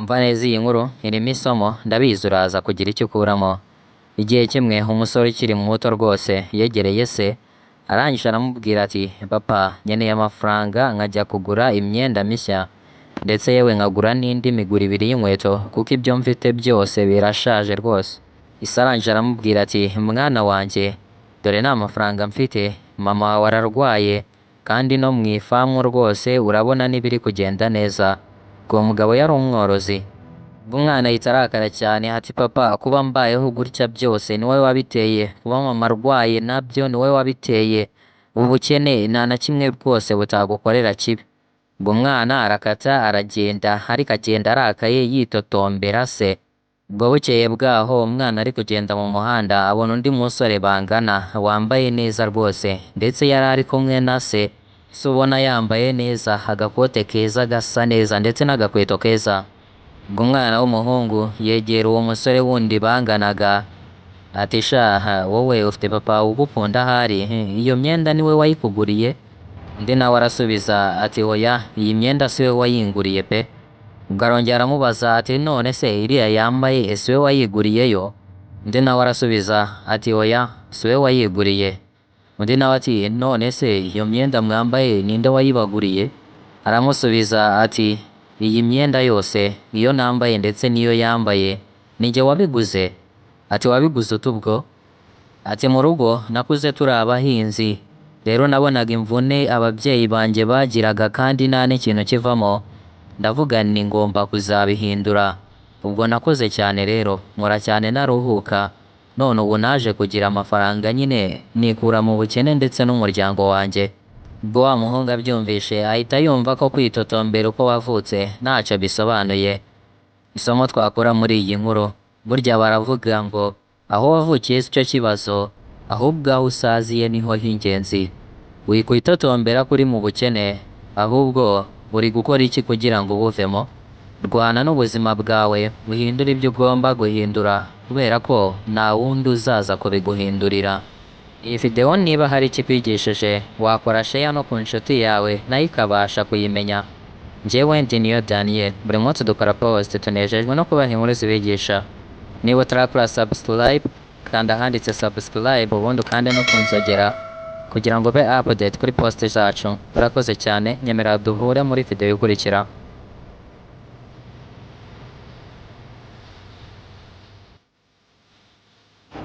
Umva neza iyi nkuru irimo isomo, ndabizi uraza kugira icyo ukuramo. Igihe kimwe umusore ukiri muto rwose yegereye se, arangije aramubwira ati: "Papa, nkeneye amafaranga nkajya kugura imyenda mishya, ndetse yewe nkagura n'indi miguru ibiri y'inkweto kuko ibyo mfite byose birashaje rwose." Ise arangije aramubwira ati: "Mwana wanjye, dore nta mafaranga mfite, mama wawe ararwaye kandi no mu ifamu rwose urabona ntibiri kugenda neza." Ubwo uwo mugabo yari umworozi. Ubwo umwana ahita arakara cyane ati: "Papa, kuba mbayeho gutya byose ni wowe wabiteye, kuba mama arwaye nabyo ni wowe wabiteye, ubukene nta na kimwe rwose butagukorera kibi." Ubwo umwana arakata aragenda, ariko agenda arakaye yitotombera se. Ubwo bukeye bwaho umwana ari kugenda mu muhanda abona undi musore bangana wambaye neza rwose, ndetse yari ari kumwe na se, se ubona yambaye neza, agakote keza gasa neza ndetse n'agakweto keza. Ubwo umwana w'umuhungu yegera uwo musore wundi banganaga ati: "Shaha, wowe ufite papa ugukunda ahari, iyo myenda niwe wayikuguriye?" Undi nawe arasubiza ati: "Oya, iyi myenda si we wayinguriye pe." Ubwo arongera aramubaza ati: "None se iriya yambaye si we wayiguriyeyo?" Undi nawe arasubiza ati: "Oya, si we wayiguriye." Undi nawe ati: "None se iyo myenda mwambaye ninde wayibaguriye?" Aramusubiza ati: "Iyi myenda yose, iyo nambaye ndetse n'iyo yambaye, ni njye wabiguze." Ati: "Wabiguze ute ubwo?" Ati: "Mu rugo nakuze turi abahinzi, rero nabonaga imvune ababyeyi banjye bagiraga kandi nta n'ikintu kivamo, ndavuga nti ngomba kuzabihindura. Ubwo nakoze cyane rero, nkora cyane ntaruhuka, none ubu naje kugira amafaranga nyine nikura mu bukene ndetse n'umuryango wanjye." Ubwo wa muhungu abyumvishe ahita yumva ko kwitotombera uko wavutse ntacyo bisobanuye. Isomo twakura muri iyi nkuru, burya baravuga ngo aho wavukiye si cyo kibazo, ahubwo aho usaziye niho h'ingenzi. Wikwitotombera ko uri mu bukene, ahubwo uri gukora iki kugira ngo ubuvemo? Rwana n'ubuzima bwawe, uhindure ibyo ugomba guhindura kubera ko nta wundi uzaza kubiguhindurira. Iyi video niba hari icyo ikwigishije, wakora share no ku nshuti yawe nayo ikabasha kuyimenya. Njyewe ndi Niyo Daniel, buri munsi dukora post, tunejejwe no kubaha inkuru zibigisha. Niba utarakora subscribe, kanda ahanditse subscribe ubundi ukande no ku nzogera kugira ngo ube update kuri post zacu. Urakoze cyane, nyemerera duhure muri video ikurikira.